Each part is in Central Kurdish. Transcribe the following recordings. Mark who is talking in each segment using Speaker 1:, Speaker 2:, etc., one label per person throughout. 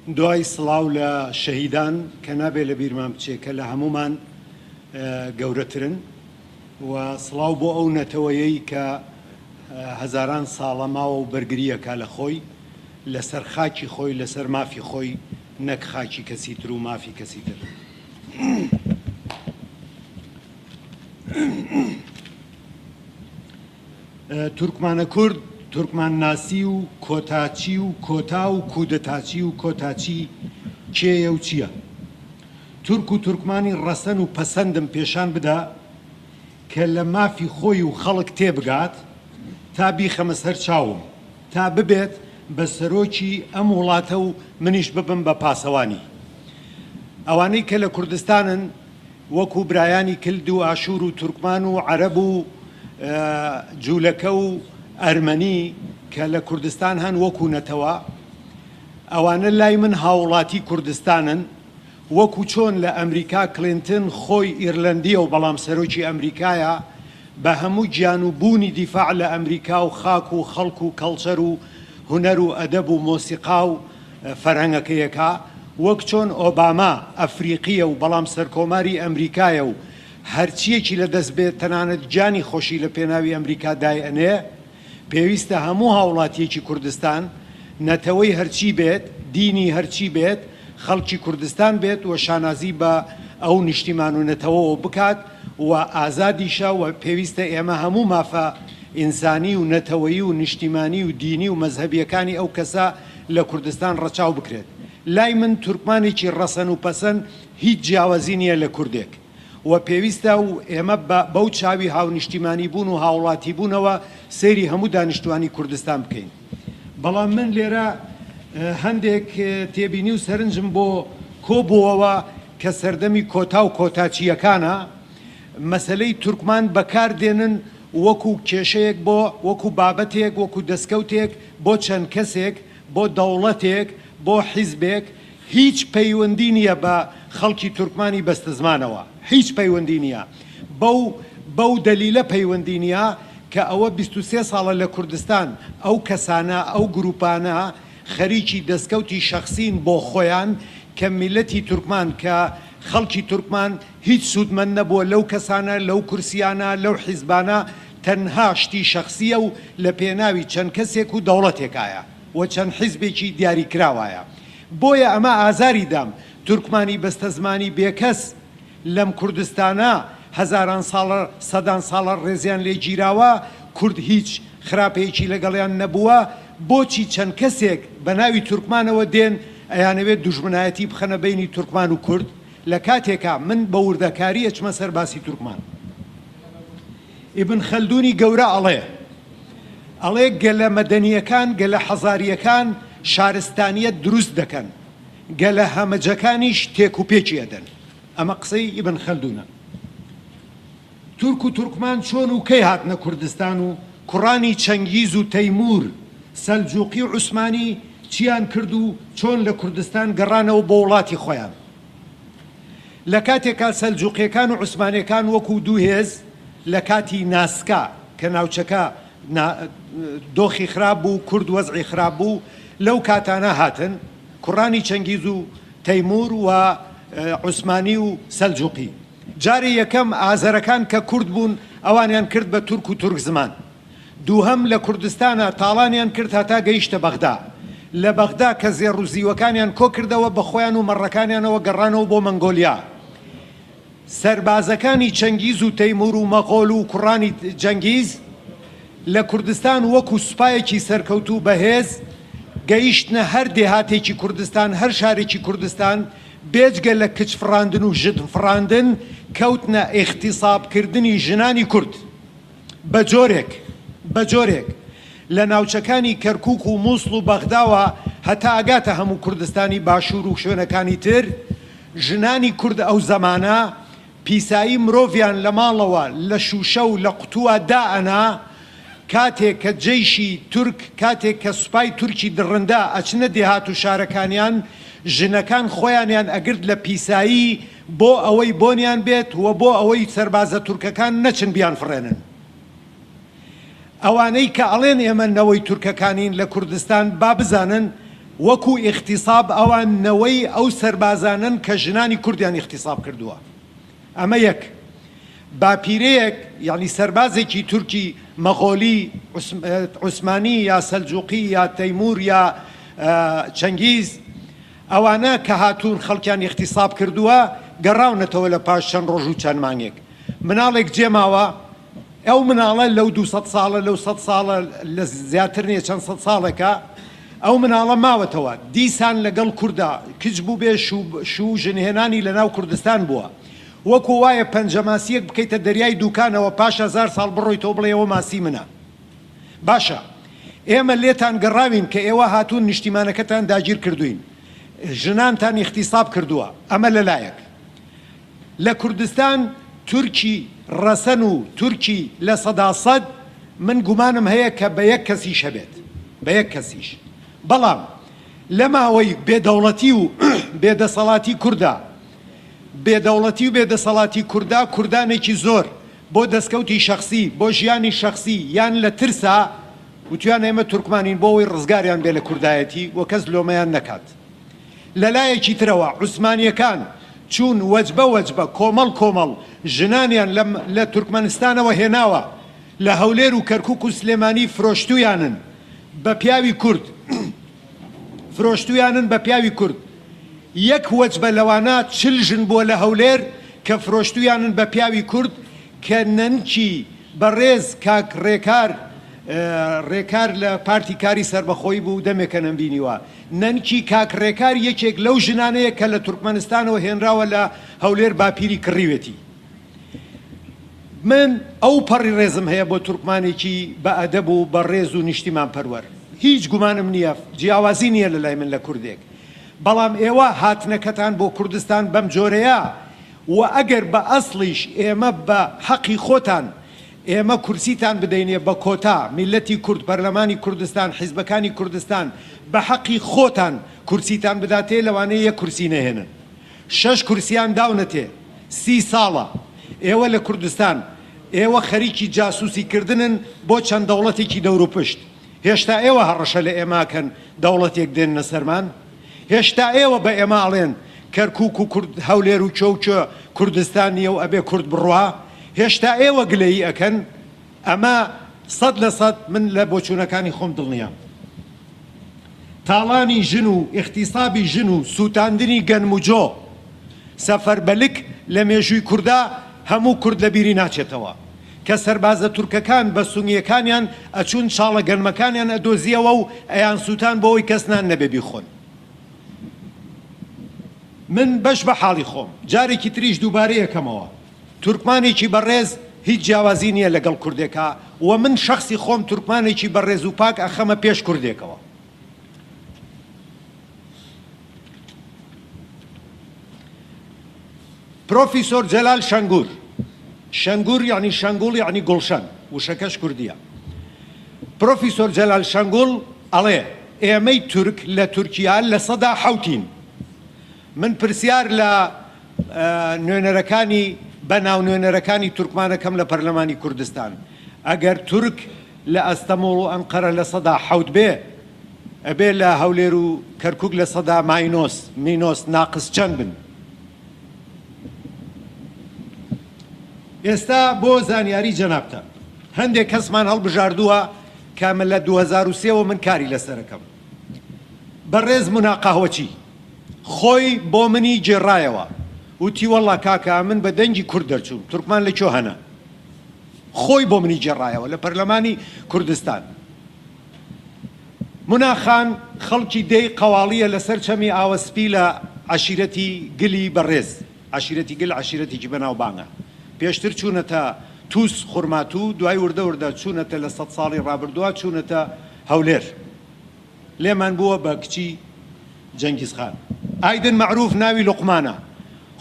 Speaker 1: دوای سڵاو لە شەهیدان کە نابێ لە بیرمان بچێ کە لە هەموومان گەورەترن و سڵاو بۆ ئەو نەتەوەیەی کە هەزاران ساڵە ماوە و بەرگری ئەکا لە خۆی لەسەر خاکی خۆی لەسەر مافی خۆی نەک خاکی کەسی تر و مافی کەسی تر. تورکمانە کورد، تورکمانناسی و کۆتاچی و کۆتا و کودەتاچی و کۆتاچی کێیە و چییە؟ تورک و تورکمانی ڕەسەن و پەسەندم پێشان بدە کە لە مافی خۆی و خەڵک تێبگات تا بیخەمە سەر چاوم، تا ببێت بە سەرۆکی ئەم وڵاتە و منیش ببم بە پاسەوانی. ئەوانەی کە لە کوردستانن وەکو برایانی کلد و ئاشور و تورکمان و عەرەب و جولەکە و ئەرمەنی کە لە کوردستان هەن وەکو نەتەوە ئەوانە لای من هاوڵاتی کوردستانن وەکو چۆن لە ئەمریکا کلینتن خۆی ئیرلەندیە و بەڵام سەرۆکی ئەمریکایە بە هەموو گیان و بوونی دیفاع لە ئەمریکا و خاک و خەڵک و کەڵچەر و هونەر و ئەدەب و مۆسیقا و فەرهەنگەکەی ئەکا، وەک چۆن ئۆباما ئەفریقییە و بەڵام سەرکۆماری ئەمریکایە و هەرچییەکی لە دەست بێت تەنانەت گیانی خۆشی لە پێناوی ئەمریکا دایئەنێ، پێویستە هەموو هاوڵاتییەکی کوردستان نەتەوەی هەرچی بێت، دینی هەرچی بێت، خەڵکی کوردستان بێت و شانازی بە ئەو نیشتیمان و نەتەوەوە بکات و ئازادیشە و پێویستە ئێمە هەموو مافە ئینسانی و نەتەوەیی و نیشتیمانی و دینی و مەزهەبییەکانی ئەو کەسە لە کوردستان ڕەچاو بکرێت. لای من تورکمانێکی ڕەسەن و پەسەن هیچ جیاوازی نییە لە کوردێک و پێویستە و ئێمە بە بەو چاوی هاونیشتیمانی بوون و هاوڵاتی بوونەوە سەیری هەموو دانیشتوانی کوردستان بکەین. بەڵام من لێرە هەندێک تێبینی و سەرنجم بۆ کۆبووەوە کە سەردەمی کۆتا و کۆتاچییەکانە مەسەلەی تورکمان بەکار دێنن وەکو کێشەیەک بۆ وەکو بابەتێک وەکو دەسکەوتێک بۆ چەند کەسێک، بۆ دەوڵەتێک، بۆ حیزبێک، هیچ پەیوەندی نییە بە خەڵکی تورکمانی بەستەزمانەوە، هیچ پەیوەندی نییە بەو بەو دەلیلە پەیوەندی نییە کە ئەوە 23 ساڵە لە کوردستان ئەو کەسانە ئەو گروپانە خەریکی دەستکەوتی شەخسین بۆ خۆیان کە میللەتی تورکمان کە خەڵکی تورکمان هیچ سوودمەند نەبووە لەو کەسانە، لەو کورسیانە، لەو حیزبانە، تەنها شتی شەخسییە و لە پێناوی چەند کەسێک و دەوڵەتێکایە و چەند حیزبێکی دیاریکراوایە. بۆیە ئەمە ئازاری دام، تورکمانی بەستەزمانی بێکەس لەم کوردستانە هەزاران ساڵە، سەدان ساڵە ڕێزیان لێ گیراوە، کورد هیچ خراپەیەکی لەگەڵیان نەبووە، بۆچی چەند کەسێک بە ناوی تورکمانەوە دێن ئەیانەوێت دوژمنایەتی بخەنە بەینی تورکمان و کورد؟ لە کاتێکا من بە وردەکاری ئەچمە سەر باسی تورکمان. ئیبن خەلدونی گەورە ئەڵێ، ئەڵێ گەلە مەدەنییەکان، گەلە حەزارییەکان شارستانیەت دروست دەکەن، گەلە هەمەجەکانیش تێکوپێکی ئەدەن. ئەمە قسەی ئیبن خەلدونە. تورک و تورکمان چۆن و کەی هاتنە کوردستان و کوڕانی چەنگیز و تەیمور، سەلجوقی و عوسمانی چیان کرد و چۆن لە کوردستان گەڕانەوە بۆ وڵاتی خۆیان؟ لە کاتێکا سەلجوقیەکان و عوسمانیەکان وەکو دوو هێز لە کاتی ناسکا کە ناوچەکە دۆخی خراپ بوو کورد وەزعی خراپ بوو لەو کاتانە هاتن کوڕانی چەنگیز و تەیمور و عوسمانی و سەلجوقی جاری یەکەم ئازەرەکان کە کورد بوون ئەوانیان کرد بە تورک و تورک زمان. دووهەم لە کوردستانا تاڵانیان کرد هەتا گەیشتە بەغدا. لە بەغدا کە زێڕ و زیوەکانیان کۆ کردەوە بە خۆیان و مەڕەکانیانەوە گەڕانەوە بۆ مەنگۆلیا. سەربازەکانی چەنگیز و تەیمور و مەغۆل و کوڕانی جەنگیز لە کوردستان وەکو سوپایەکی سەرکەوتوو بەهێز گەیشتنە هەر دێهاتێکی کوردستان هەر شارێکی کوردستان بێجگە لە کچ فڕاندن و ژن فڕاندن کەوتنە ئیغتیساب کردنی ژنانی کورد. بە جۆرێک بە جۆرێک لە ناوچەکانی کەرکوک و موسڵ و بەغداوە هەتا ئەگاتە هەموو کوردستانی باشور و شوێنەکانی تر ژنانی کورد ئەو زەمانە پیسایی مرۆڤیان لە ماڵەوە لە شوشە و لە قوتووە دائەنا کاتێک کە جەیشی تورک کاتێک کە سوپای تورکی دڕندە ئەچنە دێهات و شارەکانیان ژنەکان خۆیانیان ئەگرت لە پیسایی بۆ ئەوەی بۆنیان بێت و بۆ ئەوەی سەربازە تورکەکان نەچن بیانفڕێنن. ئەوانەی کە ئەڵێن ئێمە نەوەی تورکەکانین لە کوردستان با بزانن وەکو ئیغتیساب ئەوان نەوەی ئەو سەربازانەن کە ژنانی کوردیان ئیغتیساب کردووە. ئەمە یەک. باپیرەیەک یانی سەربازێکی تورکی مەغۆلی عوسمانی یا سەلجوقی یا تەیمور یا چەنگیز ئەوانە کە هاتوون خەڵکیان ئیغتیساب کردووە گەڕاونەتەوە لە پاش چەند ڕۆژ و چەند مانگێک مناڵێک جێماوە ئەو مناڵە لەو 200 ساڵە لەو 100 ساڵە لە زیاتر نییە چەند سەد ساڵێکە ئەو مناڵە ماوەتەوە دیسان لەگەڵ کوردا کچ بووبێ شوو ژنهێنانی لەناو کوردستان بووە وەکو وایە پەنجە ماسییەک بکەیتە دەریای دوکانەوە پاش 1000 ساڵ بڕۆیتەوە بڵێی ئەوە ماسی منە. باشە ئێمە لێتان گەڕاوین کە ئێوە هاتوون نیشتیمانەکەتان داگیر کردووین ژنانتان ئیغتیساب کردووە ئەمە لە لایەک. لە کوردستان تورکی ڕەسەن و تورکی 100% من گومانم هەیە کە بە یەک کەسیش هەبێت بە یەک کەسیش بەڵام لە ماوەی بێ دەوڵەتی و بێ دەسەڵاتی کوردا بێ دەوڵەتی و بێ دەسەڵاتی کوردا کوردانێکی زۆر بۆ دەسکەوتی شەخسی، بۆ ژیانی شەخسی یان لە ترسا وتویانە ئێمە تورکمانین بۆ ئەوەی ڕزگاریان بێ لە کوردایەتی و کەس لۆمەیان نەکات. لە لایەکی ترەوە عوسمانیەکان چوون وەجبە وەجبە کۆمەڵ کۆمەڵ ژنانیان لە لە تورکمەنستانەوە هێناوە لە هەولێر و کەرکوک و سلێمانی فرۆشتویانن بە پیاوی کورد فرۆشتویانن بە پیاوی کورد. یەک وەجبە لەوانە 40 ژن بووە لە هەولێر کە فرۆشتویانن بە پیاوی کورد کە نەنکی بەڕێز کاک ڕێکار ڕێکار لە پارتی کاری سەربەخۆی بوو دەمێکە نەمبینیوە نەنکی کاک ڕێکار یەکێک لەو ژنانەیە کە لە تورکمەنستانەوە هێنراوە لە هەولێر باپیری کڕیوێتی. من ئەو پەڕی ڕێزم هەیە بۆ تورکمانێکی بە ئەدەب و بە ڕێز و نیشتیمان پەروەر. هیچ گومانم نییە، جیاوازی نییە لە لای من لە کوردێک. بەڵام ئێوە هاتنەکەتان بۆ کوردستان بەم جۆرەیە و ئەگەر بە ئەسڵیش ئێمە بە حەقی خۆتان ئێمە کورسیتان بدەینێ بە کۆتا، میللەتی کورد، پەرلەمانی کوردستان، حیزبەکانی کوردستان بە حەقی خۆتان کورسیتان بداتێ لەوانەیە یەک کورسی نەهێنن. شەش کورسیان داونەتێ 30 ساڵە ئێوە لە کوردستان ئێوە خەریکی جاسوسی کردنن بۆ چەند دەوڵەتێکی دەوروپشت هێشتا ئێوە هەڕەشە لە ئێمە ئەکەن دەوڵەتێک دێننە سەرمان هێشتا ئێوە بە ئێمە ئەڵێن کەرکوک و کورد هەولێر و کوێ و کوێ کوردستان نیە و ئەبێ کورد بڕوا هێشتا ئێوە گلەیی ئەکەن ئەمە 100% من لە بۆچوونەکانی خۆم دڵنیام. تاڵانی ژن و ئیغتیسابی ژن و سووتاندنی گەنم و جۆ، سەفەربەلک لە مێژووی کوردا هەموو کورد لە بیری ناچێتەوە کە سەربازە تورکەکان بە سونگیەکانیان ئەچوون چاڵە گەنمەکانیان ئەدۆزیەوە و ئەیانسووتان بۆ ئەوەی کەس نان نەبێ بیخۆن. من بەش بە حاڵی خۆم جارێکی تریش دووبارەی ئەکەمەوە تورکمانێکی بەڕێز هیچ جیاوازی نیە لەگەڵ کوردێکا و من شەخسی خۆم تورکمانێکی بەڕێز و پاک ئەخەمە پێش کوردێکەوە. پرۆفیسۆر جەلال شەنگور، شەنگور یەعنی شەنگوڵ یەعنی گوڵشەن، وشەکەش کوردیە. پرۆفیسۆر جەلال شەنگوڵ ئەڵێ ئێمەی تورک لە تورکیا 7%ین. من پرسیار لە نوێنەرەکانی بە ناو نوێنەرەکانی تورکمانەکەم لە پەرلەمانی کوردستان ئەگەر تورک لە ئەستەمۆڵ و ئەنقەرە 7% بێ ئەبێ لە هەولێر و کەرکوک لە سەدا ماینۆس، مینۆس، ناقس چەند بن؟ ئێستا بۆ زانیاری جەنابتان هەندێک کەسمان هەڵبژاردووە کە من لە 2003 وە من کاری لەسەرەکەم. بەڕێز مونا قەهوەچی خۆی بۆ منی گێڕایەوە وتی وەڵا کاکە من بە دەنگی کورد دەرچووم تورکمان لە کوێ هەنە؟ خۆی بۆ منی گێڕایەوە لە پەرلەمانی کوردستان. مونا خان خەڵکی دێی قەواڵییە لەسەر چەمی ئاوە سپی لە عەشیرەتی گلی بەڕێز، عەشیرەتی گل عەشیرەتێکی بەناوبانگە، پێشتر چوونەتە تووس خورماتوو، دوای وردە وردە چوونەتە لە سەد ساڵی ڕابردووە چوونەتە هەولێر. لێمان بووە بە کچی جەنگیز خان. ئایدن مەعروف ناوی لوقمانە،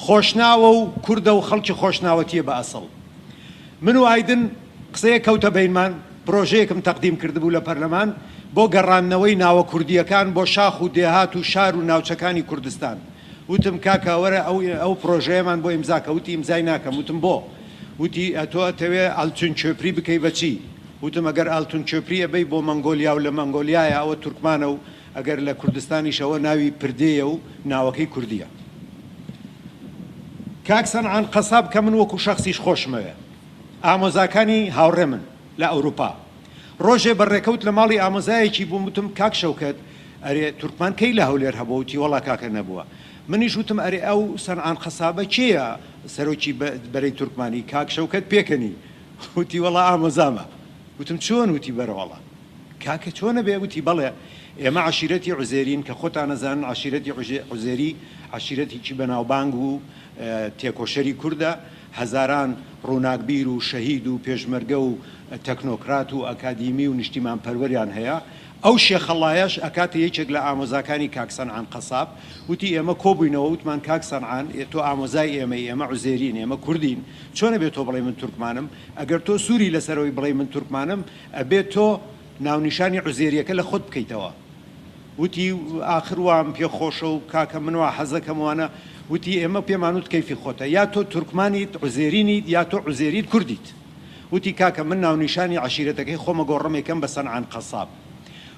Speaker 1: خۆشناوە و کوردە و خەڵکی خۆشناوەتییە بە ئەسڵ. من و ئایدن قسەیەک کەوتە بەینمان، پرۆژەیەکم تەقدیم کردبوو لە پەرلەمان بۆ گەڕاندنەوەی ناوە کوردییەکان بۆ شاخ و دێهات و شار و ناوچەکانی کوردستان. وتم کاکە وەرە ئەو ئەو پرۆژەیەمان بۆ ئیمزا کە. وتی ئیمزای ناکەم. وتم بۆ؟ وتی ئەتۆ ئەتەوێ ئالتون کۆپری بکەی بە چی؟ وتم ئەگەر ئالتون کۆپری ئەبەی بۆ مەنگۆلیا و لە مەنگۆلیایە ئەوە تورکمانە و. ئەگەر لە کوردستانیشەوە ناوی پردێیە و ناوەکەی کوردییە. کاک سەنعان قەساب کە من وەکو شەخسیش خۆشمەوێ. ئامۆزاکانی هاوڕێمن لە ئەوروپا. ڕۆژێ بە ڕێکەوت لە ماڵی ئامۆزایەکی بووم وتم کاک شەوکەت ئەرێ تورکمان کەی لە هەولێر هەبووە وتی وەڵا کاکە نەبووە. منیش وتم ئەرێ ئەو سەنعان قەسابە کێیە سەرۆکی بەرەی تورکمانی؟ کاک شەوکەت پێکەنی وتی وەڵا ئامۆزامە. وتم چۆن؟ وتی بەرەوەڵا. کاکە چۆن ئەبێ؟ وتی بەڵێ ئێمە عەشیرەتی عوزێرین کە خۆتان ئەزانن عەشیرەتی عوزێری عەشیرەتێکی بەناوبانگ و تێکۆشەری کوردە، هەزاران ڕووناکبیر و شەهید و پێشمەرگە و تەکنۆکرات و ئەکادیمی و نیشتیمانپەروەریان هەیە. ئەو شێخەڵایەش ئەکاتە یەکێک لە ئامۆزاکانی کاک سەنعان قەساب. وتی ئێمە کۆبووینەوە وتمان کاک سەنعان تۆ ئامۆزای ئێمەی، ئێمە عوزێرین، ئێمە کوردین، چۆن ئەبێ تۆ بڵێی من تورکمانم؟ ئەگەر تۆ سووری لەسەر ئەوەی بڵێی من تورکمانم، ئەبێ تۆ ناونیشانی عوزێریەکە لە خۆت بکەیتەوە. وتی ئاخر وام پێ خۆشە و کاکە من وا حەزەکەم وانە. وتی ئێمە پێمان وت کەیفی خۆتە یا تۆ تورکمانیت عوزێری نیت یا تۆ عوزێریت کوردیت. وتی کاکە من ناونیشانی عەشیرەتەکەی خۆم ئەگۆڕم ئەیکەم بە سەنعان قەساب.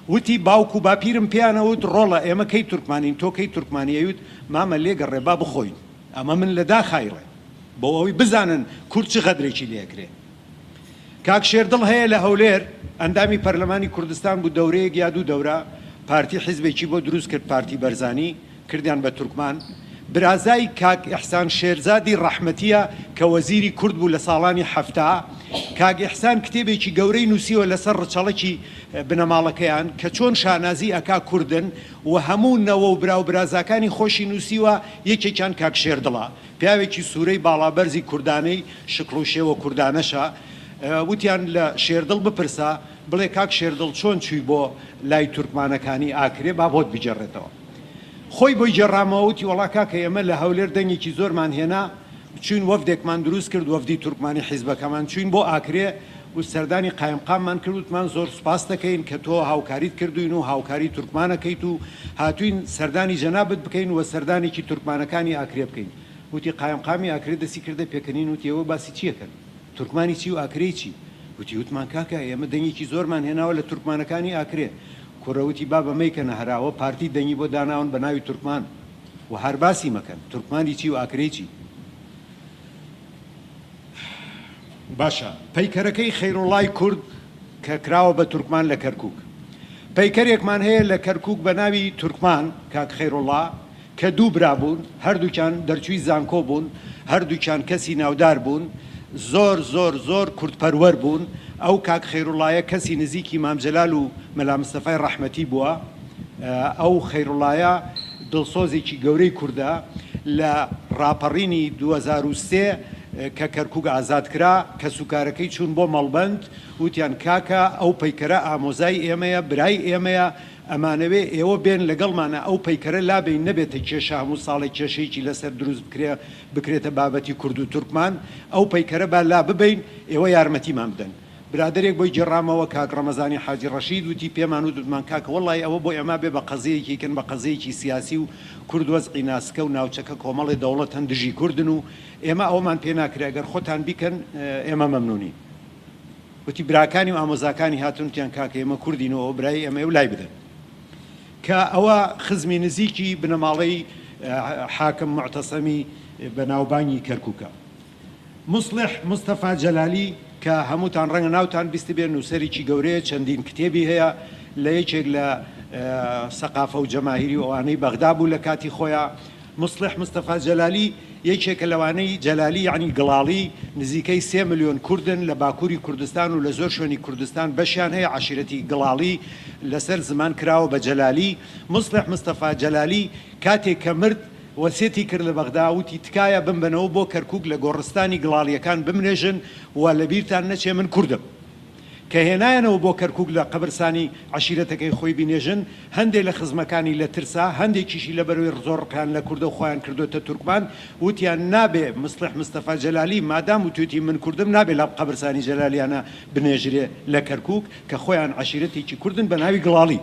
Speaker 1: وتی باوک و باپیرم پێیان ئەوت ڕۆڵە ئێمە کەی تورکمانین تۆ کەی تورکمانی ئەیوت مامە لێگەڕێ با بخۆین. ئەمە من لە داخا ئەیڵێم بۆ ئەوەی بزانن کورد چ غەدرێکی لێ ئەکرێ. کاک شێردڵ هەیە لە هەولێر ئەندامی پەرلەمانی کوردستان بوو دەورەیەک یا دوو دەورە پارتی حیزبێکی بۆ دروست کرد پارتی بەرزانی کردیان بە تورکمان برازای کاک ئیحسان شێرزادی ڕەحمەتیە کە وەزیری کورد بوو لە ساڵانی 70 کاک ئیحسان کتێبێکی گەورەی نووسیوە لەسەر ڕچەڵەکی بنەماڵەکەیان کە چۆن شانازی ئەکا کوردن و هەموو نەوە و برا و برازاکانی خۆشی نووسیوە یەکێکیان کاک شێردڵە پیاوێکی سورەی باڵابەرزی کوردانەی شکڵ و شێوە کوردانەشە، وتیان لە شێردڵ بپرسە بڵێ کاک شێردڵ چۆن چووی بۆ لای تورکمانەکانی ئاکرێ با بۆت بگێڕێتەوە. خۆی بۆی گێڕامەوە وتی وەڵا کاکە ئێمە لە هەولێر دەنگێکی زۆرمان هێنا چووین وەفدێکمان دروست کرد وەفدی تورکمانی حیزبەکەمان چووین بۆ ئاکرێ و سەردانی قایمقاممان کرد وتمان زۆر سوپاست دەکەین کە تۆ هاوکاریت کردووین و هاوکاری تورکمان ئەکەیت و هاتووین سەردانی جەنابت بکەین و سەردانێکی تورکمانەکانی ئاکرێ بکەین. وتی قایمقامی ئاکرێ دەستی کردە پێکەنین وتی ئێوە باسی چی ئەکەن؟ تورکمانی چی و ئاکرێی چی؟ وتی وتمان کاکە ئێمە دەنگێکی زۆرمان هێناوە لە تورکمانەکانی ئاکرێ. کوڕە وتی بابە مەیکەنە هەراوە پارتی دەنگی بۆ داناون بە ناوی تورکمان و هەر باسی مەکەن. تورکمانی چی و ئاکرێی چی؟ باشە پەیکەرەکەی خەیروڵای کورد کە کراوە بە تورکمان لە کەرکوک. پەیکەرێکمان هەیە لە کەرکوک بە ناوی تورکمان کاک خەیروڵا کە دوو برا بوون هەردووکیان دەرچووی زانکۆ بوون هەردووکیان کەسی ناودار بوون زۆر زۆر زۆر کوردپەروەر بوون ئەو کاک خەیروڵایە کەسی نزیکی مام جەلال و مەلا مستەفای ڕەحمەتی بووە ئەو خەیروڵایە دڵسۆزێکی گەورەی کوردە، لە ڕاپەڕینی 2003 کە کەرکوک ئازاد کرا، کەسوکارەکەی چوون بۆ مەڵبەند، وتیان کاکە ئەو پەیکەرە ئامۆزای ئێمەیە، برای ئێمەیە، ئەمانەوێ ئێوە بێن لەگەڵمانا ئەو پەیکەرە لابەین نەبێتە کێشە هەموو ساڵێک کێشەیەکی لەسەر دروست بکرێ بکرێتە بابەتی کورد و تورکمان، ئەو پەیکەرە با لاببەین ئێوە یارمەتیمان بدەن. برادەرێک بۆی گێڕامەوە کاک ڕەمەزانی حاجی ڕەشید وتی پێمان وت وتمان کاکە وەڵای ئەوە بۆ ئێمە بێ بە قەزیەیەکی کەن بە قەزیەیەکی سیاسی و کورد وەزعی ناسکە و ناوچەکە کۆمەڵێ دەوڵەت هەن دژی کوردن و ئێمە ئەوەمان پێ ناکرێ ئەگەر خۆتان بیکەن ئێمە مەمنونین وتی براکانی و ئامۆزاکانی هاتن وتیان کاکە ئێمە کوردین و ئەوە برای ئێمەیە و لای بدەن کە ئەوە خزمی نزیکی بنەماڵەی حاکم موعتەسەمی بەناوبانگی کەرکوکە. موسڵیح مستەفا جەلالی کە هەمووتان ڕەنگە ناوتان بیستبێ نووسەرێکی گەورەیە چەندین کتێبی هەیە لە یەکێک لە سەقافە و جەماهیری و ئەوانەی بەغدا بوو لە کاتی خۆیا موسڵیح مستەفا جەلالی یەکێکە لەوانەی جەلالی یەعنی گڵاڵی نزیکەی سێ ملیۆن کوردن لە باکووری کوردستان و لە زۆر شوێنی کوردستان بەشیان هەیە عەشیرەتی گڵاڵی لەسەر زمان کراوە بە جەلالی موسڵیح مستەفا جەلالی کاتێک کە مرد وەسێتی کرد لە بەغدا وتی تکایە بمبەنەوە بۆ کەرکوک لە گۆڕستانی گڵاڵیەکان بمنێژن و لەبیرتان نەچێ من کوردم. کە هێنایانەوە بۆ کەرکوک لە قەبرسانی عەشیرەتەکەی خۆی بینێژن هەندێ لە خزمەکانی لە ترسا هەندێکیشی لەبەرەوەی زۆر ڕقیان لە کوردە و خۆیان کردۆتە تورکمان وتیان نابێ مسڵیح مستەفا جەلالی مادام وتویتی من کوردم نابێ لە قەبرسانی جەلالیانە بنێژرێ لە کەرکوک کە خۆیان عەشیرەتێکی کوردن بە ناوی گڵاڵی.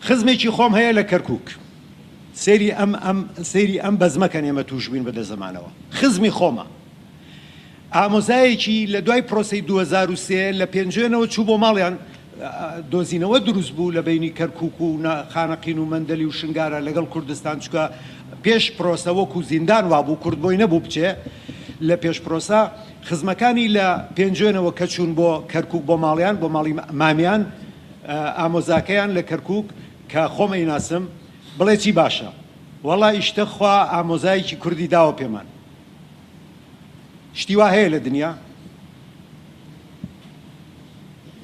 Speaker 1: خزمێکی خۆم هەیە لە کەرکوک سەیری ئەم ئەم سەیری ئەم بەزمە کەن ئێمە توش بووین بە دەزەمانەوە خزمی خۆمە ئامۆزایەکی لە دوای پرۆسەی 2003 لە پێنجوێنەوە چوو بۆ ماڵیان دۆزینەوە دروست بوو لە بەینی کەرکوک و خانەقین و مەندەلی و شنگارە لەگەڵ کوردستان چونکە پێش پرۆسە وەکو زیندان وابوو کورد بۆی نەبوو بچێ لە پێش پرۆسە خزمەکانی لە پێنجوێنەوە کە چوون بۆ کەرکوک بۆ ماڵیان بۆ ماڵی مامیان ئامۆزاکەیان لە کەرکوک کە خۆم ئەیناسم بڵێ چی باشە وەڵا ئیشتە خوا ئامۆزایەکی کوردی داوە پێمان شتی وا هەیە لە دنیا؟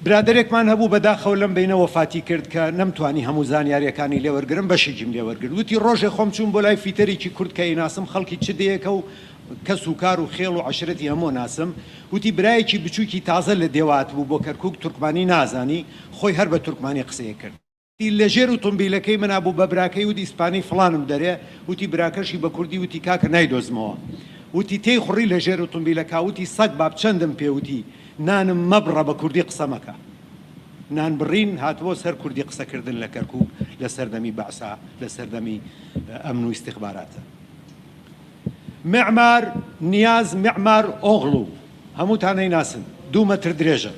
Speaker 1: برادەرێکمان هەبوو بەداخەوە لەم بەینە وەفاتی کرد کە نەمتوانی هەموو زانیاریەکانی لێ وەرگرم بەشێکیم لێ وەرگرت وتی ڕۆژێ خۆم چووم بۆ لای فیتەرێکی کورد کە ئەیناسم خەڵکی چ دێیەکە و کەس و کار و خێڵ و عەشرەتی هەموو ناسم وتی برایەکی بچووکی تازە لە دێوە هاتبوو بۆ کەرکوک تورکمانی نازانی خۆی هەر بە تورکمانی قسەی کرد. لە ژێر ئوتومبیلەکەی منا بوو بە براکەی وت ئیسپانی فڵانم دەرێ وتی براکەشی بە کوردی وتی کاکە نایدۆزمەوە وتی تێی خوڕی لە ژێر ئوتومبیلەکا وتی سەگ باب چەندم پێ وتی نانم مەبڕە بە کوردی قسە مەکە نان بڕین هاتبۆ سەر کوردی قسە کردن لە کەرکوک لە سەردەمی بەعسا لە سەردەمی ئەمن و ئیستیخباراتە. معمار نیاز معمار ئۆغڵو هەمووتان ئەیناسن دوو مەتر درێژە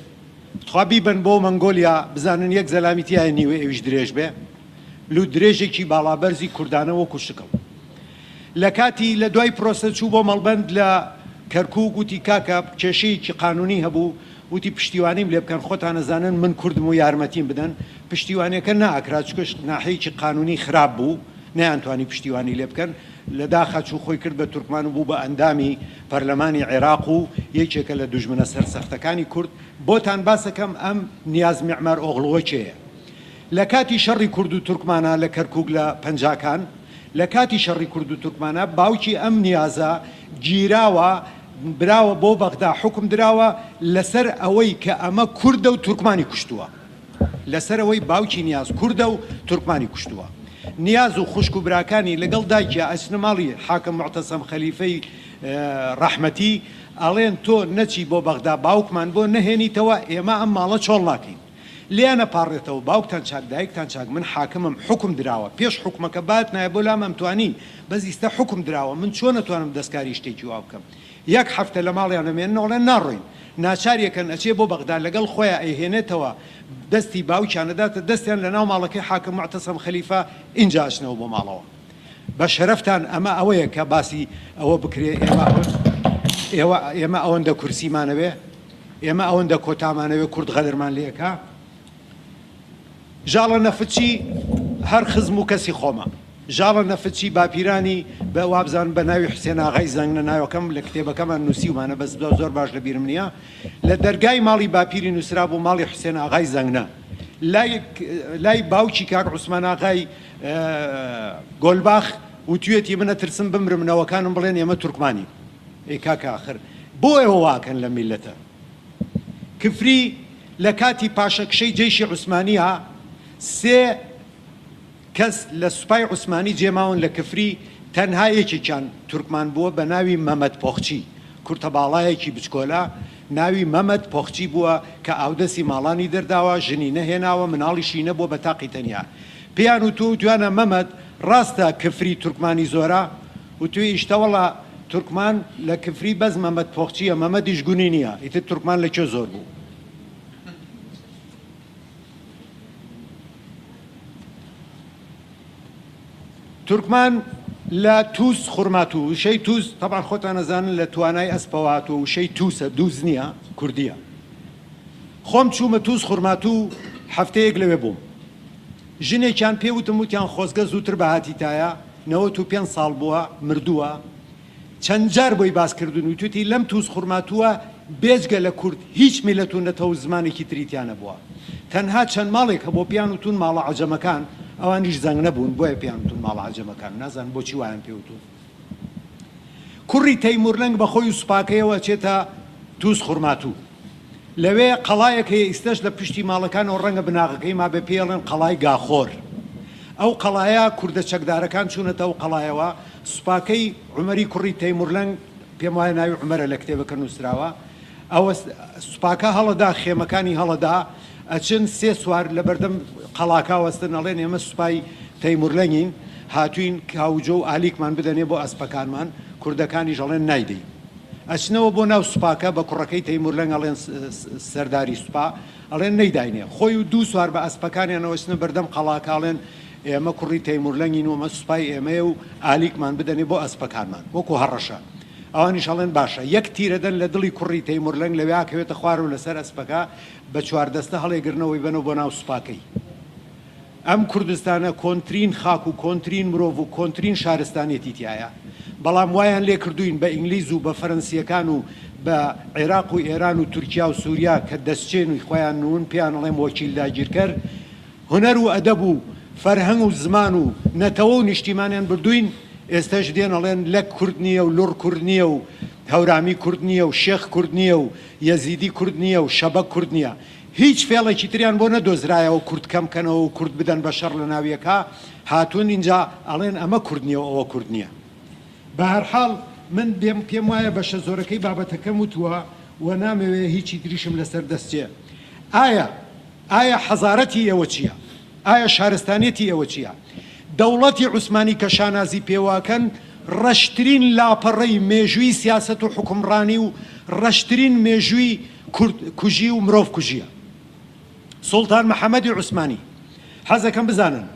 Speaker 1: تخوا بیبەن بۆ مەنگۆلیا بزانن یەک زەلامی تیایە نیوەی ئەویش درێژ بێ لوت درێژێکی باڵا بەرزی کوردانە وەکو شکڵ لە کاتی لە دوای پرۆسە چوو بۆ مەڵبەند لە کەرکوک وتی کاکە کێشەیەکی قانونی هەبوو وتی پشتیوانیم لێ بکەن خۆتان ئەزانن من کوردم و یارمەتیم بدەن پشتیوانیەکە ناکرا چونکە ناحیەیەکی قانونی خراپ بوو نەیانتوانی پشتیوانی لێ بکەن لە داخا چوو خۆی کرد بە تورکمان و بوو بە ئەندامی پەرلەمانی عێراق و یەکێکە لە دوژمنە سەرسەختەکانی کورد، بۆتان باسەکەم ئەم نیاز میعمار ئۆغڵووە کێیە؟ لە کاتی شەڕی کورد و تورکمانا لە کەرکوک لە پەنجاکان، لە کاتی شەڕی کورد و تورکمانا باوکی ئەم نیازە گیراوە براوە بۆ بەغدا حوکم دراوە لەسەر ئەوەی کە ئەمە کوردە و تورکمانی کوشتووە. لەسەرئەوەی باوکی نیاز کوردە و تورکمانی کوشتووە. نیاز و خوشک و براکانی لەگەڵ دایکیا ئەچنە ماڵی حاکم موعتەسەم خەلیفەی ڕەحمەتی، ئەڵێن تۆ نەچی بۆ بەغدا باوکمان بۆ نەهێنیتەوە ئێمە ئەم ماڵە چۆڵ ناکەین. لێیان ئەپاڕێتەوە باوکتان چاک دایکتان چاک من حاکمم حوکم دراوە پێش حوکمەکە باتنایە بۆ لام ئەمتوانی بەس ئیستە حوکم دراوە من چۆن ئەتوانم دەستکاری شتێکی وا بکەم. یەک هەفتە لە ماڵیان ئەمێننەوە ئەڵێن ناڕۆین ناچاریەکەن ئەچێ بۆ بەغدا لەگەڵ خۆیا ئەیهێنێتەوە دەستی باوکیان ئەداتە دەستیان لەناو ماڵەکەی حاکم موعتەسەم خەلیفە ئینجا ئەچنەوە بۆ ماڵەوە بە شەرەفتان ئەمە ئەوەیە کە باسی ئەوە بکرێ ئێمە ئێوە ئێمە ئەوەندە کورسیمانەوێ ئێمە ئەوەندە کۆتامانەوێ کورد غەدرمان لێکا ژاڵە نەفتچی هەر خزم و کەسی خۆمە. ژاڵە نەفتچی باپیرانی بە وابزانم بە ناوی حوسێن ئاغای زەنگنە ناوەکەم لە کتێبەکەمان نووسیومانە بەس زۆر باش لە بیرم نییە لە دەرگای ماڵی باپیری نووسرابوو ماڵی حوسێن ئاغای زەنگنە لای لای باوکی کاک عوسمان ئاغای گۆلباخ وتویەتی من ئەترسم بمرم نەوەکانم بڵێن ئێمە تورکمانین ئەی کاکە ئاخر بۆ ئێوە واکەن لەم میللەتە کفری لە کاتی پاشەکشەی جەیشی عوسمانییە سێ کەس لە سوپای عوسمانی جێماون لە کفری تەنها یەکێکیان تورکمان بووە بە ناوی مەمەد پۆخچی کورتە باڵایەکی بچکۆلە ناوی مەمەد پۆخچی بووە کە ئاودەسی ماڵانی دەرداوە ژنی نەهێناوە مناڵیشی نەبووە بە تاقی تەنیا پێیان وتووە وتویانە مەمەد ڕاستە کفری تورکمانی زۆرە وتوی ئیشتەوەڵا تورکمان لە کفری بەس مەمەد پۆخچیە مەمەدیش گونی نیە ئیتر تورکمان لە کوێ زۆر بوو. تورکمان لە توز خورماتوو وشەی توز تەبعەن خۆتان ئەزانن لە توانای ئەسپەوە هاتووە وشەی توسە دوز نییە کوردییە خۆم چوومە توز خورماتوو هەفتەیەک لەوێ بووم ژنێکیان پێ وتم وتیان خۆزگە زووتر بهاتیتایە 95 ساڵ بووە مردووە چەند جار بۆی باس کردون وتوتی لەم توز خورماتووە بێجگە لە کورد هیچ میللەت و نەتەوە و زمانێکی تری تیا نەبووە تەنها چەند ماڵێک هەبووە پێیان وتون ماڵە عەجەمەکان ئەوانیش زەنگ نەبوون بۆیە پێیان وتون ماڵە عەجەمەکان نازانم بۆچی وایان پێ وتون کوڕی تەیمورلەنگ بە خۆی و سوپاکەیەوە ئەچێتە توز خورماتوو لەوێ قەڵایەک هەیە ئیستەش لە پشتی ماڵەکانەوە ڕەنگە بناغەکەی مابێ پێی ئەڵێن قەڵای گاخۆر ئەو قەڵایە کوردە چەکدارەکان چوونەتە ئەو قەڵایەوە سوپاکەی عومەری کوڕی تەیمورلەنگ پێم وایە ناوی عومەرە لە کتێبەکە نووسراوە ئەوە سوپاکە هەڵەدا خێمەکانی هەڵەدا ئەچن سێ سوار لە بەردەم قەڵاکە وەستن ئەڵێن ئێمە سوپای تەیمورلەنگین هاتوین کاوجۆ و ئالیکمان بدەنێ بۆ ئەسپەکانمان کوردەکانیش ئەڵێن نایدەین. ئەچنەوە بۆ ناو سوپاکە بە کوڕەکەی تەیمورلەنگ ئەڵێن سەرداری سوپا ئەڵێن نەیداینێ. خۆی و دوو سوار بە ئەسپەکانیانەوە ئەچنە بەردەم قەڵاکە ئەڵێن ئێمە کوڕی تەیمورلەنگین و ئەمە سوپای ئێمەیە و ئالیکمان بدەنێ بۆ ئەسپەکانمان وەکو هەڕەشە. ئەوانیش ئەڵێن باشە. یەک تیرەدەن لە دڵی کوڕی تەیمورلەنگ لەوێ ئەکەوێتە خوارەوە لەسەر ئەسپەکە بە چواردەستە هەڵێگرنەوە ئەیبەنەوە بۆ ناو سوپاکەی. ئەم کوردستانە کۆنترین خاک و کۆنترین مرۆڤ و کۆنترین شارستانیەتی تیایە، بەڵام وایان لێ کردووین بە ئینگلیز و بە فەرەنسییەکان و بە عێراق و ئێران و تورکیا و سوریا کە دەستچێنوی خۆیان نوون پێیان ئەڵێم وەکیل داگیرکەر هونەر و ئەدەب و فەرهەنگ و زمان و نەتەوە و نیشتیمانیان بردووین، ئێستەش دێن ئەڵێن لەک کورد نییە و لوڕ کورد نییە و هەورامی کورد نییە و شێخ کورد نییە و یەزیدی کورد نییە و شەبەک کورد نییە. هیچ فێڵێکی تریان بۆ نەدۆزرایەوە کورد کەم کەنەوە و کورد بدەن بە شەڕ لە ناو یەکا هاتوون ئینجا ئەڵێن ئەمە کورد نیە و ئەوە کورد نیە. بەهەرحاڵ من بێم پێم وایە بەشە زۆرەکەی بابەتەکەم وتووە و نامەوێ هیچی تریشم لەسەر دەست چێ. ئایا ئایا حەزارەتی ئێوە چیە؟ ئایا شارستانیەتی ئێوە چیە؟ دەوڵەتی عوسمانی کە شانازی پێوەئەکەن ڕەشترین لاپەڕەی مێژووی سیاسەت و حوکمڕانی و ڕەشترین مێژووی کورد کوژی و مرۆڤ کوژیە. سوڵتان محەمەدی عوسمانی حەزەکەم بزانن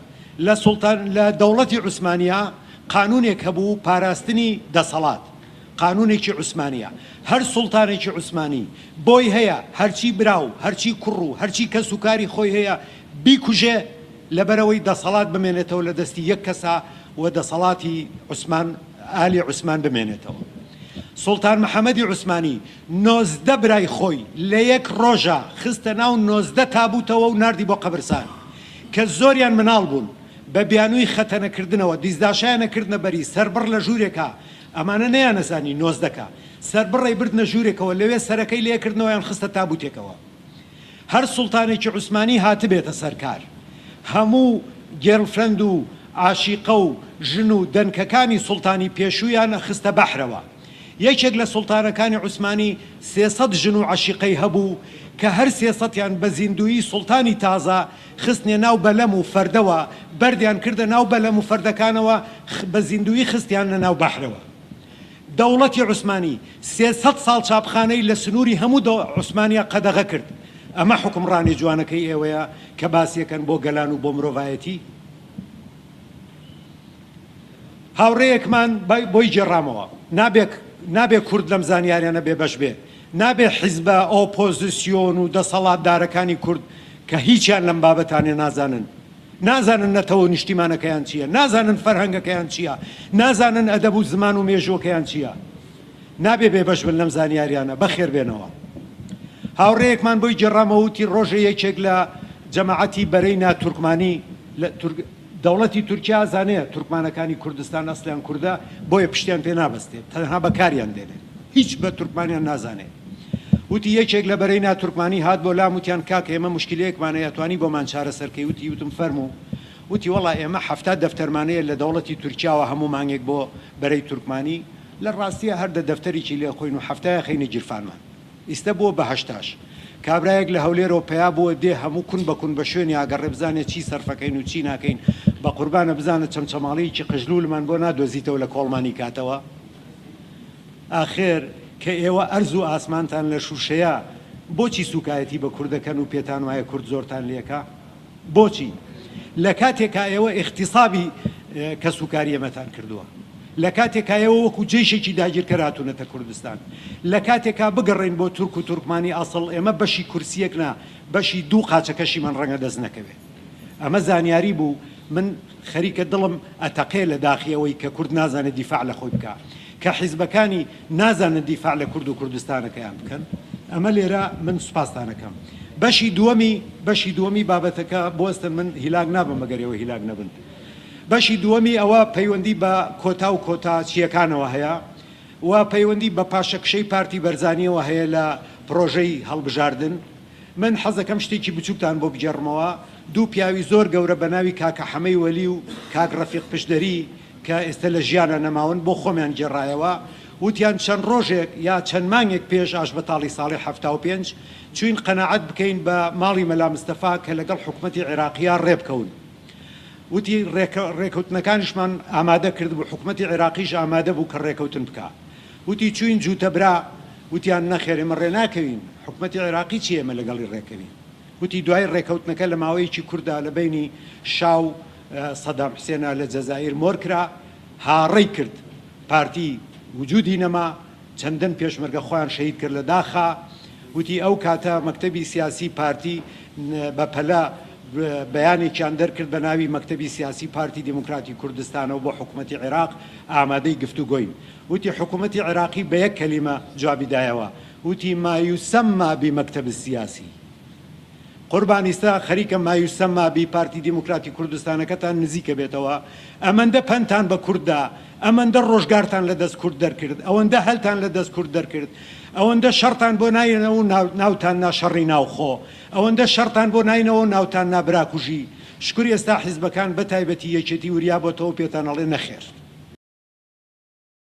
Speaker 1: لە سوڵتان لە دەوڵەتی عوسمانیا قانونێک هەبوو پاراستنی دەسەڵات قانونێکی عوسمانیە هەر سوڵتانێکی عوسمانی بۆی هەیە هەرچی برا و هەرچی کوڕ و هەرچی کەس و کاری خۆی هەیە بیکوژێ لەبەرئەوەی دەسەڵات بمێنێتەوە لە دەستی یەک کەسا و دەسەڵاتی عوسمان ئالی عوسمان بمێنێتەوە. سوڵتان محەمەدی عوسمانی 19 برای خۆی لە یەک ڕۆژا خستە ناو 19 تابوتەوە و ناردی بۆ قەبرسان کە زۆریان مناڵ بوون بە بیانووی خەتەنە کردنەوە دیزداشایان ئەکردنە بەری سەربڕ لە ژوورێکا ئەمانە نەیانەزانی 19 کە سەربڕەی بردنە ژوورێکەوە لەوێ سەرەکەی لێ کردنەوە یان خستە تابوتێکەوە. هەر سوڵتانێکی عوسمانی هاتبێتە سەر کار، هەموو girlfriend و عاشیقە و ژن و دەنکەکانی سوڵتانی پێشوویان ئەخستە بەحرەوە. یەکێک لە سوڵتانەکانی عوسمانی 300 ژن و عەشیقەی هەبوو کە هەر سێسەتیان بە زیندوویی سوڵتانی تازە خستنیە ناو بەلەم و فەردەوە، بەردیان کردە ناو بەلەم و فەردەکانەوە بە زیندوویی خستیاننە ناو بەحرەوە. دەوڵەتی عوسمانی 300 ساڵ چاپخانەی لە سنووری هەموو عوسمانیا قەدەغە کرد. ئەمە حوکمڕانی جوانەکەی ئێوەیە کە باسیەکەن بۆ گەلان و بۆ مرۆڤایەتی؟ هاوڕێیەکمان بۆی گێڕامەوە، نابێ نابێ کورد لەم زانیاریانە بێبەش بێ، نابێ حیزبە ئۆپۆزسیۆن و دەسەڵاتدارەکانی کورد کە هیچیان لەم بابەتانە نازانن، نازانن نەتەوە و نیشتیمانەکەیان چییە، نازانن فەرهەنگەکەیان چییە، نازانن ئەدەب و زمان و مێژووەکەیان چییە. نابێ بێبەش بن لەم زانیاریانە. بەخێر بێنەوە. هاوڕێیەکمان بۆی گێڕامەوە وتی ڕۆژێ یەکێک لە جەماعەتی بەرەی ناتورکمانی لە تورک دەوڵەتی تورکیا ئەزانێ تورکمانەکانی کوردستان ئەسڵیان کوردە بۆیە پشتیان پێ نابەستێ تەنها بەکاریان دێنێ هیچ بە تورکمانیان نازانێ. وتی یەکێک لە بەرەی ناتورکمانی هات بۆ لام وتیان کاکە ئێمە موشکیلەیەکمان هەیە ئەتوانی بۆمان چارەسەر کەی وتی وتم فەرموو وتی وەڵا ئێمە 70 دەفتەرمان هەیە لە دەوڵەتی تورکیاوە هەموو مانگێک بۆ بەرەی تورکمانی لە ڕاستیا هەر دە دەفتەریکی لێ خۆین و حەفتایە خەینە گیرفانمان ئیستە بووە بە هەشتاش کابرایەک لە هەولێرەوە پەیا بووە دێ هەموو کون بە کون بە شوێنی ئاگەڕێ بزانێ چی سەرفەکەین و چی ناکەین بە قوربانە بزانە چەمچەماڵیەکی قژلوولمان بۆ نادۆزیتەوە لە کۆڵمانی کاتەوە. ئاخر کە ئێوە ئەرز و ئاسمانتان لە شوشەیە بۆچی سوکایەتی بە کورد دەکەن و پێتان وایە کورد زۆرتان لێکا؟ بۆچی؟ لە کاتێکا ئێوە ئیغتیسابی کەسوکاری ئێمەتان کردووە. لە کاتێکا ئێوە وەکو جەیشێکی داگیرکەر هاتوونەتە کوردستان. لە کاتێکا بگەڕێین بۆ تورک و تورکمانی ئەسڵ ئێمە بەشی کورسییەک نا بەشی دوو قاچەکەشیمان ڕەنگە دەست نەکەوێ. ئەمە زانیاری بوو من خەریکە دڵم ئەتەقێ لە داخی ئەوەی کە کورد نازانێ دیفاع لە خۆی بکا، کە حیزبەکانی نازانن دیفاع لە کورد و کوردستانەکەیان بکەن. ئەمە لێرە من سوپاستان ئەکەم. بەشی دووەمی بەشی دووەمی بابەتەکە بوەستن من هیلاک نابم ئەگەر ئێوە هیلاک نەبن. بەشی دووەمی ئەوە پەیوەندی بە کۆتا و کۆتا چییەکانەوە هەیە و پەیوەندی بە پاشەکشەی پارتی بەرزانییەوە هەیە لە پڕۆژەی هەڵبژاردن. من حەزەکەم شتێکی بچوکتان بۆ بگێڕمەوە، دوو پیاوی زۆر گەورە بە ناوی کاکە حەمەی وەلی و کاک ڕەفیق پشدەری کە ئێستە لە ژیانا نەماون بۆ خۆمیان گێڕایەوە، وتیان چەند ڕۆژێک یا چەند مانگێک پێش ئاشبەتاڵی ساڵی 75 چووین قەناعەت بکەین بە ماڵی مەلا مستەفا کە لەگەڵ حکومەتی عێراقیا ڕێبکەون. وتی ڕێکەوتنەکانیشمان ئامادە کردبوو، حکومەتی عێراقیش ئامادە بوو کە ڕێکەوتن بکا. وتی چووین جووتە برا، وتیان نەخێر ئێمە ڕێناکەوین، حکومەتی عێراقی چییە ئێمە لەگەڵی ڕێکەوین. وتی دوای ڕێکەوتنەکە لە ماوەیەکی کورتدا لە بەینی شا و سەدام حوسێنا لە جەزائیر مۆر کرا، هاڕەی کرد پارتی وجودی نەما، چەندن پێشمەرگە خۆیان شەهید کرد لە داخا، وتی ئەو کاتە مەکتەبی سیاسی پارتی بە پەلە بەیانێکیان دەرکرد بە ناوی مەکتەبی سیاسی پارتی دیموکراتی کوردستانەوە بۆ حکومەتی عێراق ئامادەی گفتوگۆین، وتی حکومەتی عێراقی بە یەک کەلیمە جوابی دایەوە وتی ما یسمى بمکتب السیاسی. قوربان ئیستا خەریکە ما یسمى بی پارتی دیموکراتی کوردستانەکەتان نزیکە بێتەوە، ئەمەندە پەندتان بە کورد دا، ئەمەندە ڕۆژگارتان لە دەست کورد دەرکرد، ئەوەندە هەلتان لە دەست کورد دەرکرد، ئەوەندە شەڕتان بۆ ناینەوە و ناوتان نا شەڕی ناوخۆ، ئەوەندە شەڕتان بۆ ناینەوە و ناوتان نا براکوژی، شکور ئێستا حیزبەکان بە تایبەتی یەکێتی وریا بۆتەوە و پێتان ئەڵێ نەخێر.